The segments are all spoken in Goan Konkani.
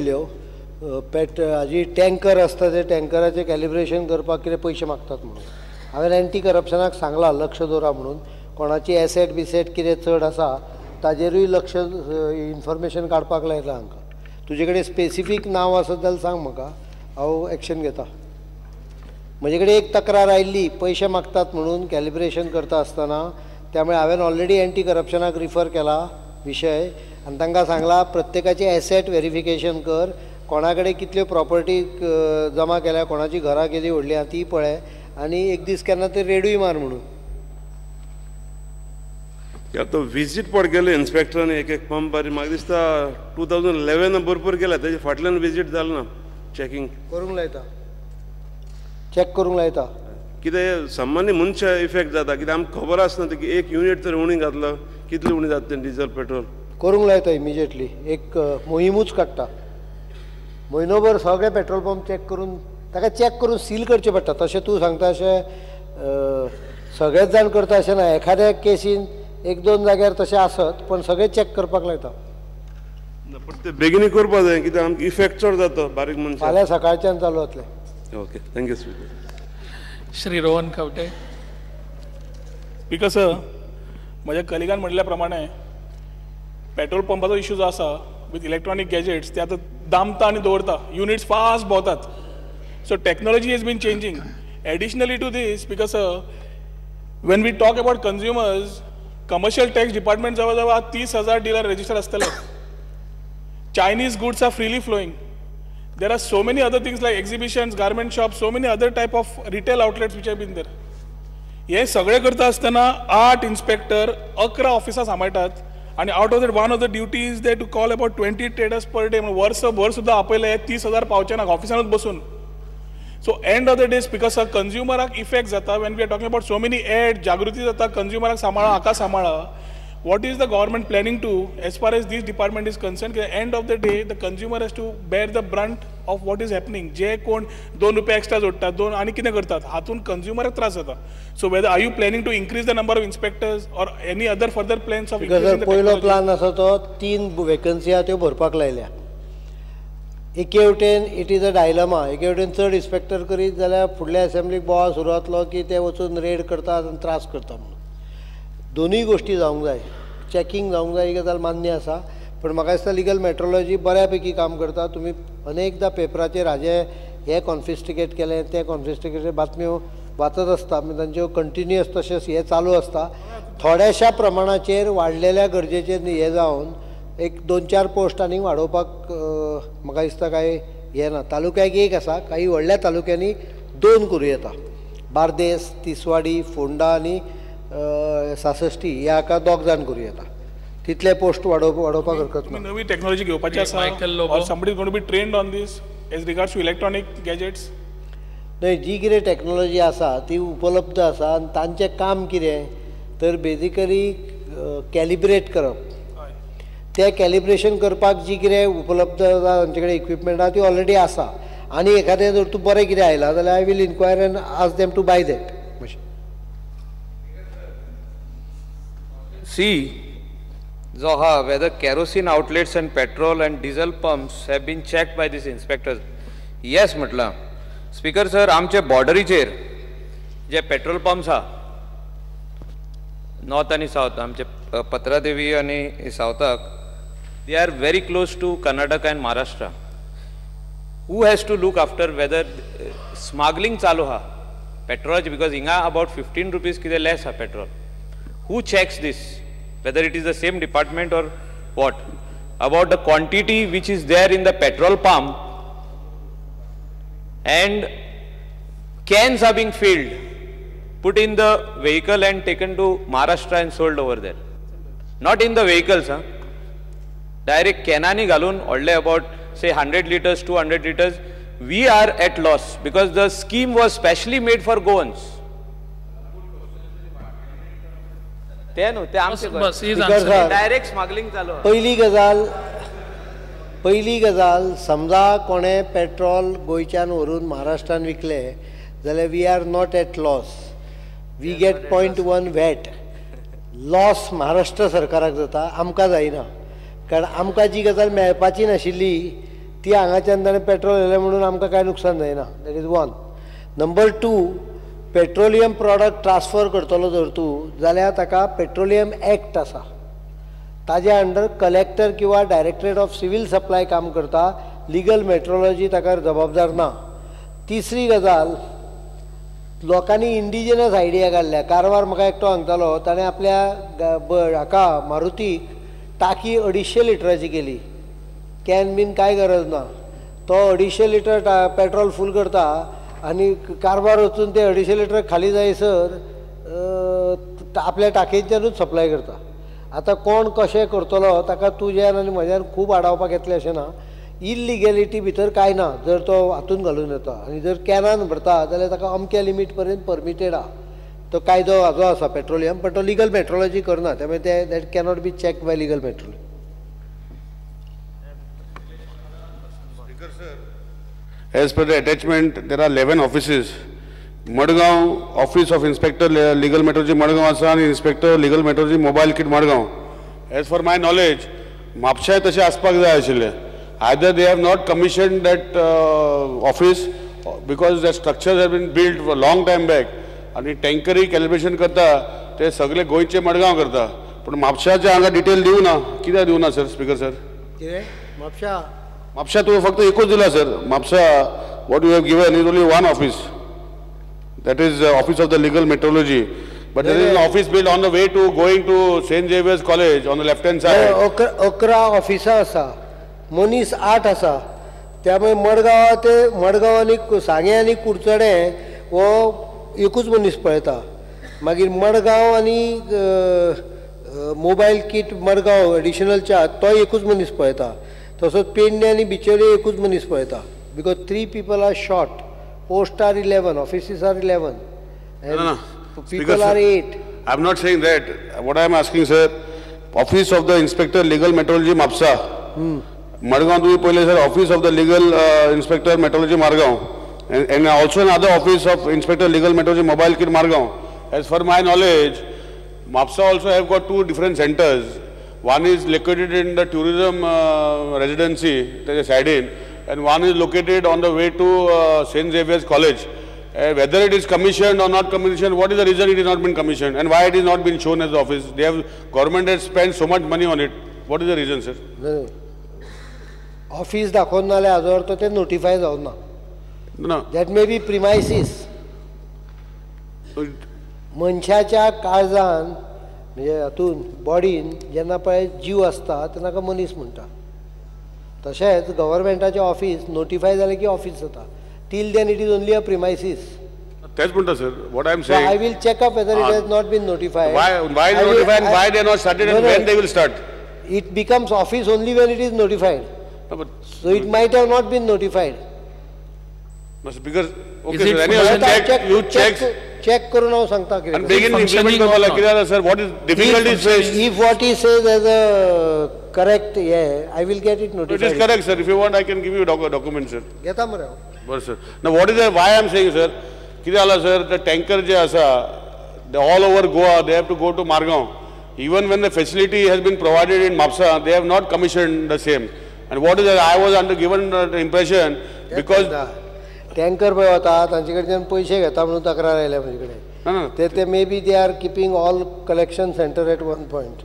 आयिल्ल्यो पेट हाजी टँकर आसता ते टँकराचें कॅलिब्रेशन करपाक कितें पयशे मागतात म्हणून. हांवें एंटी करप्शनाक सांगलां लक्ष दवरा म्हणून, कोणाची एसेट बिसेट कितें चड आसा ताजेरूय लक्ष इन्फॉर्मेशन काडपाक लायलां हांकां. तुजे कडेन स्पेसिफीक नांव आसत जाल्यार सांग म्हाका, हांव एक्शन घेता. म्हजे कडेन एक तक्रार आयिल्ली पयशे मागतात म्हणून कॅलिब्रेशन करता आसतना, त्यामुळे हांवें ऑलरेडी एंटी करप्शनाक रिफर केला विशय आनी तांकां सांगलां प्रत्येकाचें एसेट वेरिफिकेशन कर, कोणा कडेन कितल्यो प्रॉपर्टी जमा केल्या, कोणाची घरां केली व्हडली आहा ती पळय आनी एक दीस केन्ना तरी रेडूय मार म्हणून. तो विजीट पड गेले इन्स्पेक्टरान एक एक पंपार, म्हाका दिसता 2011 भरपूर गेला, तेजे फाटल्यान विजीट जालें ना, चॅकिंग करूंक लायता, चॅक करूंक लायता. कितें सामान्य मनशा इफेक्ट जाता, कित्याक आमकां खबर आसना की एक युनीट तर उणी घातलो कितलें उणें जाता तें डिजल पेट्रोल. करूंक लायता इमिजिएटली, एक मोहिमूच काडटा म्हयनोभर सगळे पेट्रोल पंप चॅक करून, ताका चॅक करून सील करचें पडटा. तशें तूं सांगता अशें सगळेच जाण करता अशें ना, एखाद्या केसीन एक दोन जाग्यार तशें आसत, पण सगळे चॅक करपाक लायता. पण ते बेगीन करपाक जाय कित्याक आमकां इफेक्ट चड जाता बारीक मनशां. फाल्यां सकाळच्यान चालू जातलें. Okay, thank you speaker. Shri Rohan Khaunte. Speaker sir, म्हज्या कलिगान म्हणिल्ल्या प्रमाणे पेट्रोल पंपाचो इशू जो आसा विथ इलेक्ट्रॉनीक गॅजेट्स, ते आतां दामता आनी दवरता, युनिट्स फास्ट भोंवतात. So technology has been changing. Additionally to this, speaker sir, when we talk about consumers, commercial tax department जवळ जवळ 30,000 डिलर रजिस्टर आसतले. Chinese goods are freely flowing. There are so many other things like exhibitions, garment shops, so many other type of retail outlets which have been there. हे सगळे करता आसतना 8 इन्स्पेक्टर 11 ऑफिसां सांबाळटात आनी out of that one of the duties they to call about 20 traders per day. म्हणून वर्सभर सुद्दां आपयले 30,000 पावचे ना ऑफिसानूच बसून. So end of the day speaker sir, कंज्युमराक इफेक्ट जाता. When we are talking about so many ad, जागृती जाता, कंज्युमराक सांबाळा, हाका सांबाळा. What is the government planning to as far as this department is concerned? End of the day the consumer has to bear the brunt of what is happening. जे कोण 2 रुपया एक्स्ट्रा जोडटात, 2 आनी कितें करतात, हातून कंज्युमराक त्रास जाता. So whether are you planning to increase the number of inspectors or any other further plans of increasing the? पयलो प्लान आसा तो 3 वेकन्सी आहा त्यो भरपाक लायल्या. एके वटेन it is a dilemma, एके वटेन चड इन्स्पेक्टर करीत जाल्यार फुडल्या असेंब्लीक बोवाळ सुरू जातलो की ते वचून रेड करतात आनी त्रास करता म्हणून. दोनूय गोश्टी जावंक जाय, चॅकिंग जावंक जाय ही गजाल मान्य आसा, पण म्हाका दिसता लिगल मेट्रोलॉजी बऱ्या पैकी काम करता. तुमी अनेकदां पेपराचेर हाजें हें कॉन्फिस्टिकेट केलें तें कॉन्फिस्टिकेट बातम्यो वाचत आसता, तांच्यो कंटिन्युअस तशेंच हें चालू आसता. थोड्याशा प्रमाणाचेर वाडलेल्या गरजेचेर हें जावन एक 2-4 पोस्ट आनीक वाडोवपाक म्हाका दिसता कांय हें ना. तालुक्याक एक आसा, काही व्हडल्या तालुक्यांनी 2 करूं येता. बार्देस, तिसवाडी, फोंडा आनी सासश्टी ह्या हाका 2 जाण करूं येता. तितले पोस्ट वाडोवपाक हरकत ना. नवी टेक्नॉलॉजी घेवपाची आसा, or somebody is going to be trained on this as regards to electronic gadgets? न्हय, जी कितें टेक्नॉलॉजी आसा ती उपलब्ध आसा आनी तांचें काम कितें तर बेजिकली कॅलिब्रेट करप. तें कॅलिब्रेशन करपाक जी कितें उपलब्ध आसा तांचे कडेन इक्विपमेंट आसा ती ऑलरेडी आसा. आनी एखादें जर तूं बरें कितें आयलां जाल्यार I will inquire and ask them to buy that machine. See, जो आहा whether kerosene outlets and petrol and diesel pumps have been checked by these inspectors. Yes म्हटलां. स्पीकर सर, आमचे बॉर्डरीचेर जे पेट्रोल पंप्स आहा नॉर्थ आनी सावथ, आमचे पत्रादेवी आनी सावथाक, they are very close to Karnataka and Maharashtra. Who has to look after whether smuggling चालू आहा पेट्रोलाची? Because हिंगा अबाउट 15 रुपीज कितें लेस आहा petrol. Who checks this, whether it is the same department or what? About the quantity which is there in the petrol pump and cans are being filled, put in the vehicle and taken to Maharashtra and sold over there. Not in the vehicles, huh? Direct canani galun odle about say 100 liters, 200 liters. We are at loss because the scheme was specially made for Goans. ते न्हू ते आमचे डायरेक्ट स्मगलिंग चालू. पयली गजाल समजा कोणें पेट्रोल गोंयच्यान व्हरून महाराष्ट्रान विकले जाल्यार we are not at loss, we get 0.1 VAT. Loss Maharashtra सरकाराक जाता, आमकां जायना. कारण आमकां जी गजाल मेळपाची नाशिल्ली ती हांगाच्यान ताणें पेट्रोल येयलें म्हणून आमकां कांय नुकसान जायना. That is one. Number two, petroleum product transfer करतलो जर तूं जाल्यार ताका पेट्रोलियम एक्ट आसा, ताज्या अंडर कलेक्टर किंवा डायरेक्टरेट ऑफ सिवील सप्लाय काम करता. लिगल मेट्रोलॉजी ताका जबाबदार ना. तिसरी गजाल, लोकांनी इंडिजिनस आयडिया काडल्या. कारवार म्हाका एकटो सांगतालो, ताणें आपल्या हाका मारुतीक टाकी 250 लिटराची केली. Can been कांय गरज ना. तो 250 लिटर पेट्रोल फूल करता आनी कारवार वचून ते 250 लिटर खाली जायसर आपल्या टाकयेंतल्यानूच सप्लाय करता. आतां कोण कशें करतलो ताका तुज्यान आनी म्हज्यान खूब आडावपाक येतलें अशें ना. इल्लिगेलिटी भितर कांय ना जर तो हातून घालून येता, आनी जर कॅनान भरता जाल्यार ताका अमक्या लिमीट पर्यंत परमिटेड आहा. तो कायदो हाजो आसा पेट्रोलियम, पण तो लिगल मेट्रोलॉजी करना, त्यामुळे ते that cannot be check by legal metrology. As per the attachment, there are 11 offices. Madgaon Office of Inspector Legal Metrology Madgaon आसा आनी Inspector Legal Metrology Mobile Kit Madgaon. As for my knowledge, म्हापशाय तशें आसपाक जाय आशिल्लें. Either they have not commissioned that office because the structures have been built for a long time back. आनी टँकरी कॅलिब्रेशन करता ते सगळे गोंयचे मडगांव करता, पूण म्हापशाचे हांगा डिटेल दिवना. कित्याक दिवना सर? स्पीकर सर, कितें म्हापशा? म्हापशा तुवें फक्त एकूच दिला sir. Mapusa what you have given is only one office, that is office of the legal metrology. But there is an office built on the way to going to Saint Xavier's College on the left hand side. 11 ऑफिसां आसा, मनीस 8 आसा. त्यामुळे मडगांव ते मडगांव आनी सांगें आनी कुडचडें हो एकूच मनीस पळयता. मागीर मडगांव आनी mobile kit Madgaon additional charge तो एकूच मनीस पळयता. तसोच पेडणे आनी बिचोले एकूच मनीस पळयता. Because 3 people are short, post are 11, offices are 11, people are 8. I am not saying that. What I am asking sir, office of the inspector legal metrology Mapusa, Madgaon तुवें पळयलें sir, office of the legal inspector metrology Margao, and also another office of inspector legal metrology mobile kit Margao. As for my knowledge, Mapusa also have got 2 different centres. One is located in the tourism residency, ताच्या सायडीन, and one is located on the way to Saint Xavier's College. Whether it is commissioned or not commissioned, what is the reason it is not been commissioned and why it is not been shown as the office? They have, government has spent so much money on it. What is the reason, sir? Office दाखोवन ना जाल्यार हाजो अर्थ ते नोटिफाय जावन ना. ना. That may be premises. मनशाच्या काळजान म्हणजे हातून बॉडीन जेन्ना पळय जीव आसता तेन्ना ताका मनीस म्हणटा. तशेंच गव्हर्मेंटाचें ऑफिस नोटिफाय जालें की ऑफिस जाता. Till then it is only a premises. तेच म्हणटा sir, what I am saying. I will check up whether it has not been notified. Why notified, why they not started and when they will start? It becomes office only when it is notified. So it might have not been notified. Because okay sir, any check you check check करून हांव सांगता कितें. आनी बेगीन इम्प्लिमेंट करपा लागता. कितें जाता sir, what is difficulties faced? If what he says as a correct hey, I will get it notified. It is correct sir. If you want I can give you document sir. घेता मरे हांव. बरें sir. ना what is why I am saying sir, कितें जाला सर, ते टँकर जे आसा all over Goa they have to go to Margao. Even when the facility has been provided in Mapusa, they have not commissioned the same. And what is I was under given the impression because tanker पळय वता तांचे कडच्यान पयशे घेता म्हणून तक्रार आयल्या म्हजे कडेन. ते ते may be they are keeping all collection centre at one point.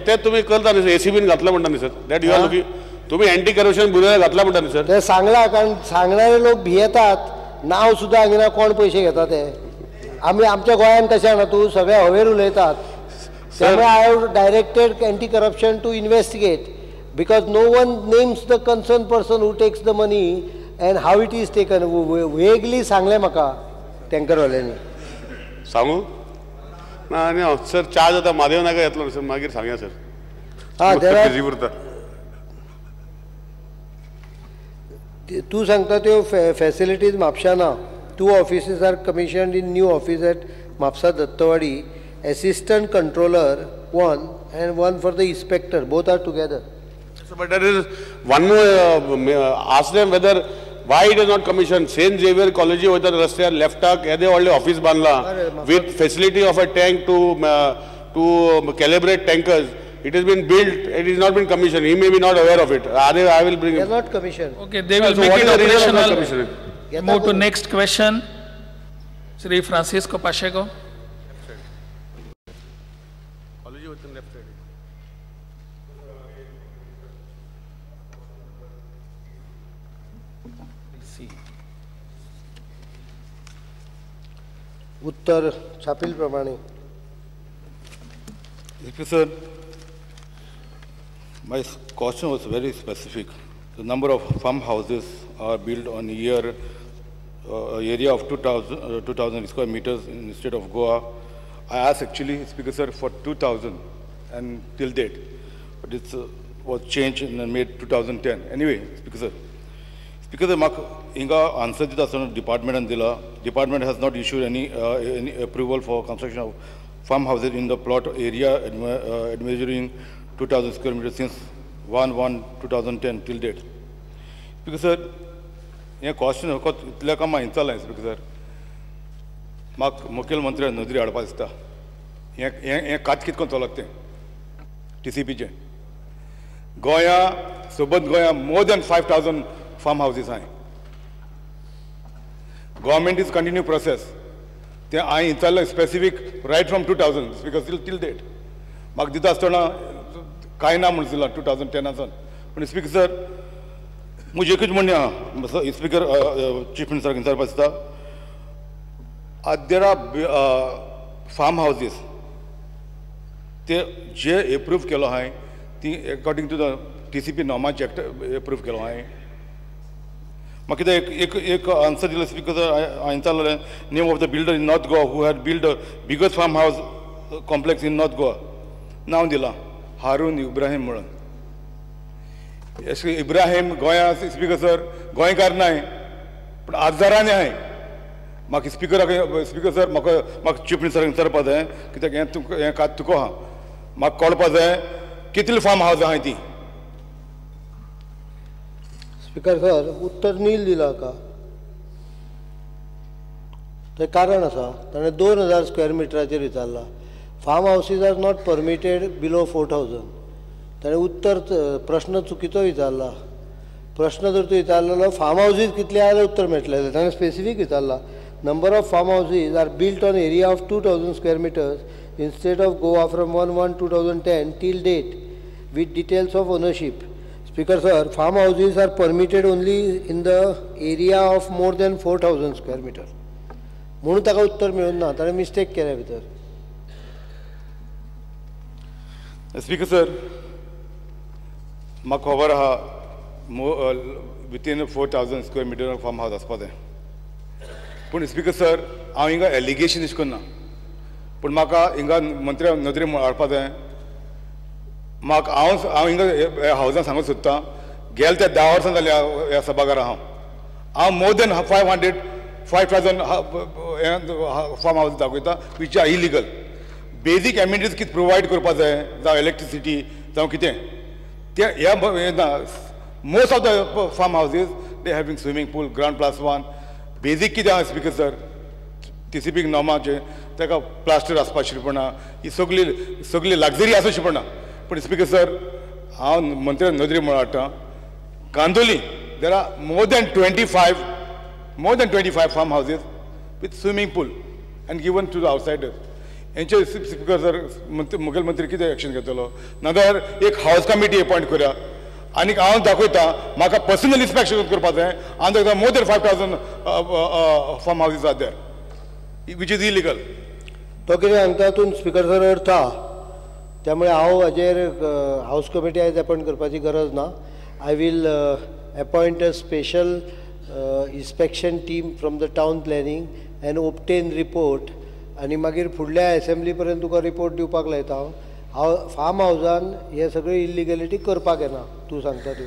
ते तुमी करता न्ही सर, एसीबीन घातला म्हणटा न्ही sir, that you are looking. तुमी एंटी करप्शन ब्युरोन घातला म्हणटा न्ही सर. ते सांगला, कारण सांगणारे लोक भियेतात. नांव सुद्दां सांगिना कोण पयशे घेता ते. आमी आमच्या गोंयांत कशें जाणा तूं, सगळे हवेर उलयतात. त्यामुळे I have directed anti corruption to investigate because no one names the concern person who takes the money and how it is taken. Vaguely सांगलें म्हाका टँकरवाल्यांनी. सांगू ना आनी हांव सर चार्ज जाता म्हादेव नाका येतलो सर, मागीर सांगया सर. हां, बिजी उरता. तूं सांगता त्यो फॅसिलिटीज म्हापशा ना. 2 offices are commissioned in new office at Mapusa Dattawadi. Assistant controller 1 and 1 for the inspector, both are together. But there is one more, ask them whether why it is not commissioned. Saint Xavier College वयता रस्त्यार लेफ्टाक येदे व्हडलें ऑफिस बांदलां with facility of a tank to calibrate tankers. It has been built, it is not been commissioned. He may be not aware of it. I will bring They it. Are not commission. Okay, they will So make what it is the reason of not operational. commissioning? Move to next question. Shri Francisco Pacheco. उत्तर छापील प्रमाणे. Sir, my question was very specific. The number of farm houses are built on a year, area of 2,000 square meters in the state of Goa. I asked actually, Speaker sir, for 2,000 and till date, but it was changed and made 2010. Anyway, Speaker sir, Speaker sir, म्हाका हिंगा answer दिता आसतना डिपार्टमेंटान दिला. Department has not issued any approval for construction of farm houses in the plot area measuring 2,000 square meters since 1/1/2010 till date. Speaker sir, हें क्वेश्चन फकत इतल्या कामां हिंचालां. स्पीकर सर, म्हाका मुखेलमंत्र्या नदरी हाडपा दिसता. हें हें हें कात कितें करून चलत तें टीसीपीचें. गोंया सोबत गोंया more than 5,000 farm houses आहाय. Government is continue process. तें हांवें विचारलें specific right from 2000 speaker till date. म्हाका दिता आसतना कांय ना म्हूण दिलां 2010 सावन. पूण स्पीकर सर, म्हजें एकूच म्हणणें आहा स्पीकर, चीफ मिनिस्टराक विचारपा दिसता. There are farm houses ते जे एप्रूव केलो हांवें ती according to the TCP नॉर्माचे act approve केलो हांवें. म्हाका कितें एक एक आन्सर दिलो स्पीकर सर, हांवें विचारलें name of the builder in North Goa who had build biggest farm house complex in North Goa. नांव दिलां हारून इब्राहीम म्हणून. इब्राहीम गोंया स्पीकर सर गोंयकार नाय पूण आजारांनी आहाय. म्हाका स्पिकराक स्पीकर सर म्हाका म्हाका चीफ मिनिस्टराक विचारपा जाय कित्याक हें तुका हें कात तुका आहा. म्हाका कळपा जाय कितली फार्म हावज आहाय ती. स्पीकर सर, उत्तर नील दिलां का तें कारण आसा. ताणें 2,000 स्क्वेअर मिटराचेर विचारलां. Farm houses are not permitted below 4,000. ताणें उत्तर प्रश्न चुकीचो विचारला. प्रश्न जर तूं विचारलेलो फार्म हावजीज कितले आहा जाल्यार उत्तर मेळटलें. ताणें स्पेसिफीक विचारला number of farm houses are built on area of 2,000 square meters in state of Goa from 1/1/2010 till date with details of ownership. Speaker sir, farm houses are permitted only in the area of more than 4,000 square meter. म्हणून ताका उत्तर मेळून ना, ताणें मिस्टेक केल्या भितर. स्पीकर सर, म्हाका खबर आहा within 4,000 square meter farm house आसपा जाय. पूण स्पीकर सर, हांव हिंगा एलिगेशन अशें करना, पूण म्हाका हिंगा मंत्र्या नदरे हाडपा जाय. म्हाका हांव हांव हिंगा हावजान सांगूंक सोदतां, गेले त्या 10 वर्सां जालीं ह्या सभाघरां हांव हांव more than 5,000 farm house दाखयता which are illegal. Basic amenities कितें प्रोवायड करपा जाय, जावं इलेक्ट्रिसिटी जावं कितें ते ह्या ना. Most of the farm houses they having swimming pool, ground +1. Basic कितें आहा स्पीकर सर, टीसीपीक नॉर्माचें ताका प्लास्टर आसपा शिरपणा, ही सगळी सगळी लग्जरी आसूं शिरपणा. पूण स्पीकर सर, हांव मंत्र्या नदरे म्हणून हाडटा, Candolim there are more than 25 farm houses with swimming pool and given to the outsiders. हेंचे स्पीकर सर मुखेलमंत्री कितें एक्शन घेतलो? नाजाल्यार एक हावज कमिटी अपॉयंट करूया आनी हांव दाखयता म्हाका पर्सनल इन्स्पेक्शन करपा जाय. हांव दाखयता more than 5,000 farm houses are there which is illegal. तो कितें सांगता तूं स्पीकर सर अर्थ आहा, त्यामुळे हांव हाजेर हावज कमिटी आयज अपॉयंट करपाची गरज ना. I will appoint a special inspection team from the town planning and obtain report आनी मागीर फुडल्या एसेंब्ली पर्यंत तुका रिपोर्ट दिवपाक लायता हांव. हांव फार्म हावजान हे सगळे इल्लिगेलिटी करपाक येना तूं सांगता त्यो.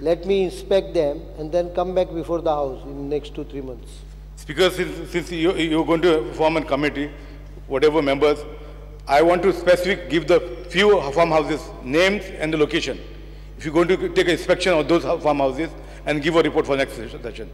Let me inspect them and then come back before the house in next 2-3 months. Speaker, since you going to form a committee, whatever members, I want to specific give the few farm houses names and the location. If you're going to take an inspection of those farm houses and give a report for next session.